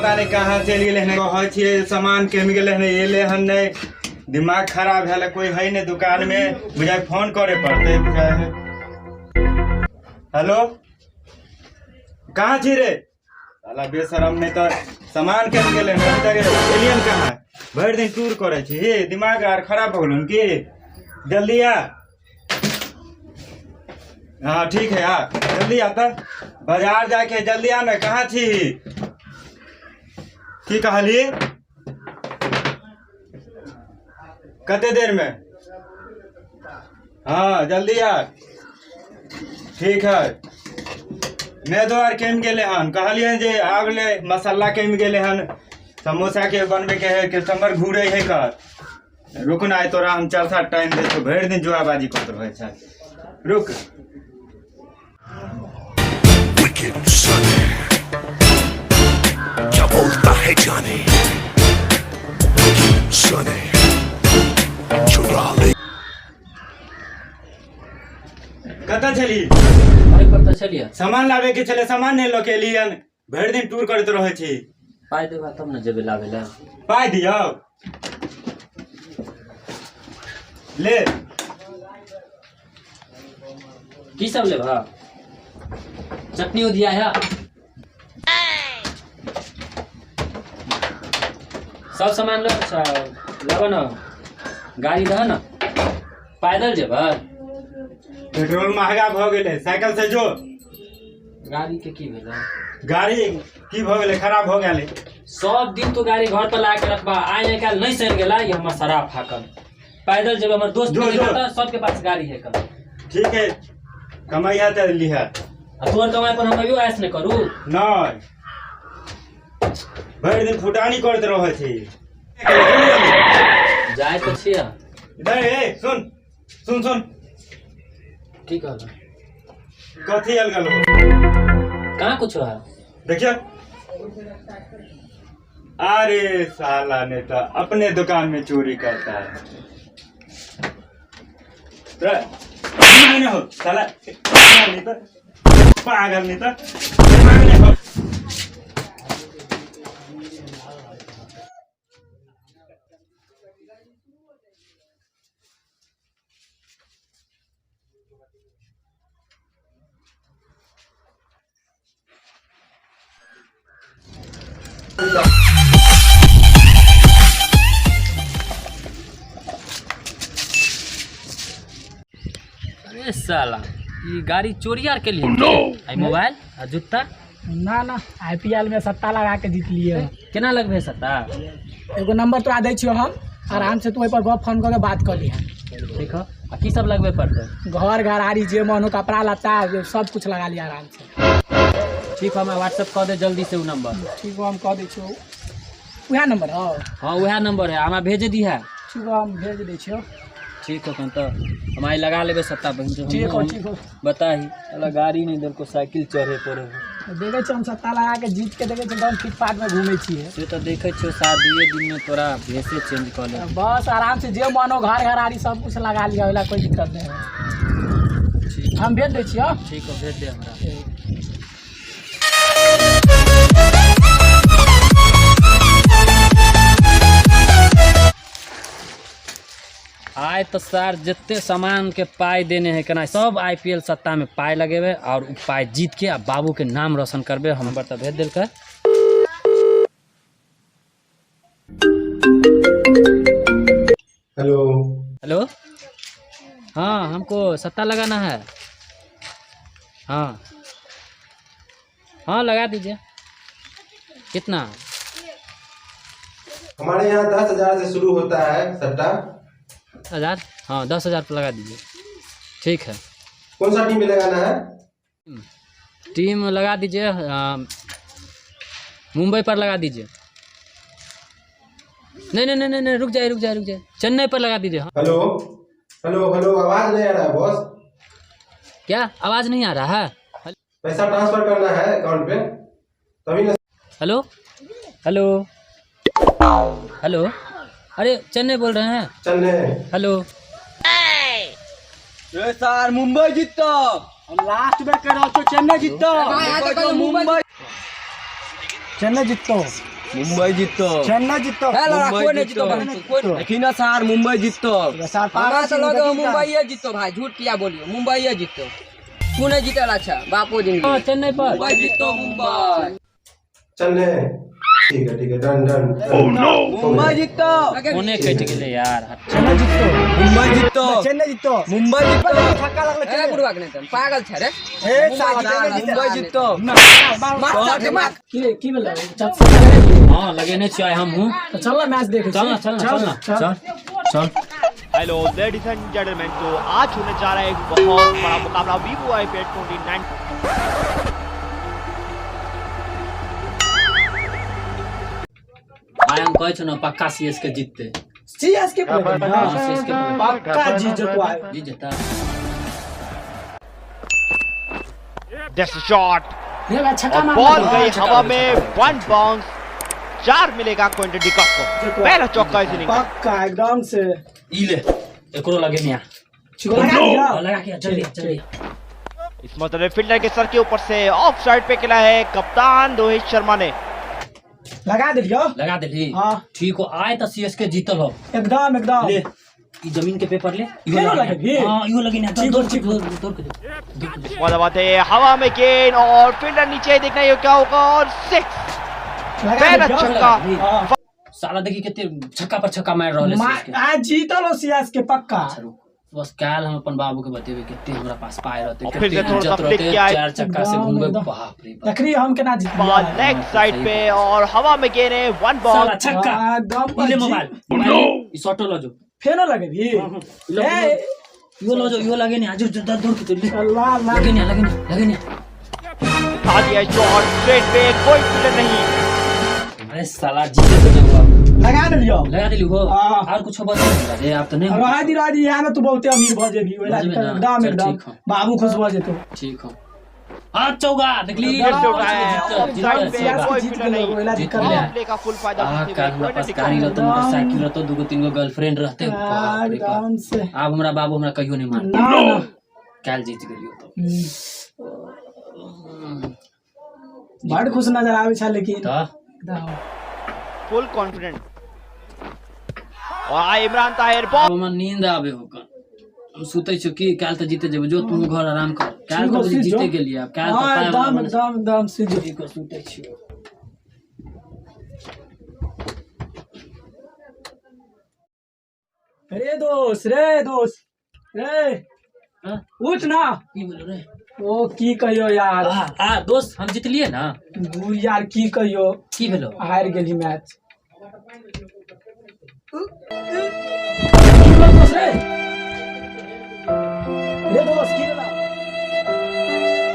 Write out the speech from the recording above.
पता नहीं कहाँ चलि गेलै हन। कहै छियै सामान कमि गेलै हन, एलै हन नहि। दिमाग खराब भेलै, कोई है नहि दुकान में, बुझाइ फोन करे पड़तै बुझाइ है। हेलो, कहाँ छी रे? साला बेशरम, नहि तऽ सामान कमि गेलै हन, अभी तक एलियन कहाँ? भरि दिन टूर करै छी, हे दिमाग आर खराब भऽ गेलौ की? जल्दी आ। हाँ ठीक है, आ जल्दी आता, बाजार जाके जल्दी आ ना। कहाँ छी? की कहली? कते देर में? हाँ जल्दी आ। ठीक है। मैदो आर कमि गेलै हन, कहलियै जे आब ले, मसाला कमि गेलै हन, समोसा के बनबै के है, कस्टमर घूरै है कर। रुक ना, आइ तोरा हम चलता टाइम दै छौ, भरि दिन जुआबाजी करैत रहै छै, रुक। Wicked Sunny क्या बोलता है जाने, Wicked Sunny चुरा ले। कतऽ छली? घर पर तऽ छलियै। सामान लाबे के छलै, सामान नहि लऽ के एलियन, भरि दिन टूर करैत रहै छी। पाइ देबा तब ने जेबै लाबै लए। पाइ दियौ, ले। की सब लेबह? चटनी उधिया है, सब सामान लऽ अच्छा लेबह ने, गाड़ी दह ने, पैदल जेबह? पेट्रोल महगा भऽ गेलै, साइकिल से जो। गाड़ी के की भेलै? गाड़ी की भऽ गेलै? खराब भऽ गेलै। सब दिन तो गाड़ी घर पर ला के रखबा, आइ नहि काल्हि नहि सनि गेला ई हमर शराब फाकल। पैदल जेबै, हमर दोस्त जो, के जो। देखा तऽ सबके पास गाड़ी है कल। ठीक है, कमैया तऽ लिहऽ। आ तोहर कमाइ पर हम कहियो ऐश नहि करू। नहि, भरि दिन फुटानी करैत रहै छी। जाइ तऽ छियै। इधर ए, सुन सुन सुन। की कहल? कथी आयल गेलो? कहाँ कुछो है। देखियो, अरे साला नेता अपने दुकान में चोरी करता है। तोरा नहीं हो साला, नहीं तो पागल, नहीं तो दिमाग नहीं हो। अरे साला, ई गाड़ी चोरी आर के लिए? आई मोबाइल आ जूता। ना ना, आईपीएल में सट्टा लगा के जीत लिए। केना लगबे सट्टा? एगो नंबर तोरा दै छियो हम, आराम से तू ओहि पर गप फोन कऽ के बात कऽ लिहे। ठीक है, आ की सब लगबे पड़तै? घर घरारी जे मन हो, कपड़ा लत्ता सब कुछ लगा लिया आराम से। ठीक है, हमरा व्हाट्सएप कऽ दे जल्दी से उ नंबर। ठीक हो, हम कऽ दै छियौ। उएह नंबर हौ? हाँ, उएह नंबर है, हमरा भेज दी है। ठीक हो, हम भेज दै छियौ। ठीक हो, तऽ हम आइ लगा लेबै सट्टा बहिन। ठीक हो, ठीक हो। बताही साला, गाड़ी नहीं देलको, साइकिल चढ़े पड़े है। देखै छियै, हम सट्टा लगा के जीत के देखै छियै एकदम फिटफाट में घूमै छियै। से तऽ देखै छियौ, सात दुइये दिन में तोरा भेसे चेंज कऽ ले। बस आराम से जे मन हो, घर घरारी सब कुछ लगा लिया, ओला कोई दिक्कत नहीं है। हम भेज दै छियौ। ठीक हो, भेज दे हमरा। आइ तऽ सर जते सामान के पाइ देने है केना सब आईपीएल सट्टा में पाइ लगेबै और उ पाइ जीत के आ बाबू के नाम रोशन करबै। हम नंबर तऽ भेज देलकै। हेलो। हेलो, हाँ, हमको सट्टा लगाना है। हाँ हाँ, लगा दीजिए। कितना? हमारे यहाँ 10,000 से शुरू होता है सट्टा। हजार? हाँ, 10,000 पर लगा दीजिए, ठीक है। कौन सा टीम में लगाना है? टीम लगा दीजिए, मुंबई पर लगा दीजिए। नहीं नहीं नहीं नहीं नहीं, रुक जाए, रुक जाए, रुक जाए, चेन्नई पर लगा दीजिए, हाँ। हेलो हेलो हेलो, आवाज नहीं आ रहा है बॉस। क्या आवाज़ नहीं आ रहा है? पैसा ट्रांसफर करना है अकाउंट पे तभी ना। हेलो हेलो हेलो, अरे चेन्नई बोल रहे हैं? चलने। हेलो। सर, मुंबई जीततो, हम लास्ट बेर कह रहल छियौ, चेन्नई जीततो, मुंबई। चेन्नई जीततो। मुंबई जीततो। चेन्नई जीततो। ए लड़ा कोई नहीं जीतो भाई, कोई देखी ना सार मुंबई जीततो। सार हमरा से लगे मुंबई जीतो भाई, झूठ किया बोलियो, मुंबई जीतो। तू नहीं जीतेला अच्छा बापो जिंदगी। हाँ, चेन्नई पर। मुंबई जीतो मुंबई। चलने ठीक है ठीक है, डन डन। मुंबई जीतो। कोने कटि गेलै यार। चेन्नई जीततो। मुंबई जीतो। चेन्नई जीततो। मुंबई जीतो। छक्का लगलै। ए बुढ़वा के नहीं तन पागल छ रे। ए साला चेन्नई जीततो। मुंबई जीतो। मार मार। की की भेलै? चल चल। हाँ लगेने छियै आइ हमहूँ। तऽ चल ना मैच देखै चल ना, चल ना, चल ना, चल चल। हेलो लेडीज एंड जेंटलमैन, तो आज होने जा रहा है एक बहुत बड़ा मुकाबला वीवो आईपीएल 29। आइ हम कहै छौ ने पक्का सीएसके जीततै। सीएसके? हाँ, सीएसके पक्का जीत जेतो आइ। जीत जेतै। जैसे शॉट रे भाई छक्का और मार। बॉल हाँ, गई छक्का हवा गई, में, वन बाउंस, 4 मिलेगा क्विंटन डिकॉक को, पहला चौका इस इनिंग में। पक्का एकदम से। ई ले, एकरो लगेने आ। लगा दिया। हाँ, लगा के आ, जल्दी आ, जल्दी आ। इस मतलब फील्डर के सर के ऊपर से ऑफ साइड पे खेला है कप्तान रोहित शर्मा ने। लगा देलियो। लगा देलही? हाँ। ठीक हो, आइ तऽ सीएसके जीतल हो। एकदम एकदम। ले ई जमीन के पेपर ले। इहो फेरो लगेने आ। लगेबही? हाँ, इहो लगेने आ। ठीक दौड़ हो, के ठीक हो। दौड़ के दौड़ के। बहुत बात है, हवा में गेंद और फील्डर नीचे, देखना ये क्या होगा और 6, लगा पहला देलियो। छक्का। हाँ। साला देखी कते छक्का पर छक्का मारि रहल है सीएसके। आज जीतल हो सीएसके पक्का। अच्छा रुक, बस काल्हि हम अपन बाबू के बतेबै कते हमरा पास पाइ रहतै, और फिर कते से थोड़ा सा इज्जत फ्लिक रहतै, किया है। चार चक्का से एकदम, घूमबै। एकदम। बाप रे बाप। देखली हम केना बॉल जीतलियै। लेग साइड पे और हवा में गेंद है, वन साला बॉल। छक्का। हाँ, एकदम। ई ले मोबाइल, मोबाइल ले, ई शॉटो लऽ जो। फेनो लगेबही? ई लऽ, ए इहो लऽ जो, इहो लगेने आ, जो जो दौड़ के चल ले। ला ला। लगेने आ, लगेने आ, लगेने आ। उठा दिया शॉट स्ट्रेट पे, कोई फील्डर नहीं। अरे साला जीते तो देखो। लगा देलियो। लगा देली हो? हाँ। और कुछो बचल हमरा रे आब तऽ नहि हो। रहा दी रहा दी, यहाँ में तू बहुते अमीर भऽ जेबही ओहि भऽ जेबै ना? एकदम चल, एकदम। ठीक हौ। बाबू खुश भऽ जेतौ। ठीक हो। हाँ चौगा देखली। फिर से उठाया है जीतल, ऑफ साइड जीतल, पे, चौगा। कोई जीत फील्डर गेलौ, नहीं। ओहि ला जीत दिक्कत गेलै। नहि। प्ले का फुल फायदा आ उठाते हुए काल्हि हमरा क्विंटन पास डिकॉक। गाड़ी रहतौ, मोटरसाइकिल रहतौ, दूगो तीन गो गर्लफ्रेंड रहतै। बाप रे बाप। एकदम से। आब हमरा बाबू हमरा कहियो नहि मारतै। ना ना। काल्हि जीत गेलियौ तऽ बड खुश नजर आबै छै लेकिन। तऽ एकदम फुल कॉन्फिडेंट और आए इमरान ताहिर बॉल। आब हमरा नींद आबे हो कन, हम सुतै छियौ की। काल्हि तऽ जीते जेबै। जो तू घर आराम कर, काल्हि ठीक हो, तऽ सुति जीते जो। गेलियै। आब काल्हि हाँ तऽ पाइ एकदम वाला एकदम एकदम सुति जो। ठीक हो, सुतै छियौ। रे दोस्त, रे दोस्त, रे। हाँ? उठ ना। की भेलो रे? ओ की कहियो यार। आ आ दोस्त, हम जितलियै ना? दू यार, की कहियो। की भेलो? हारि गेली मैच।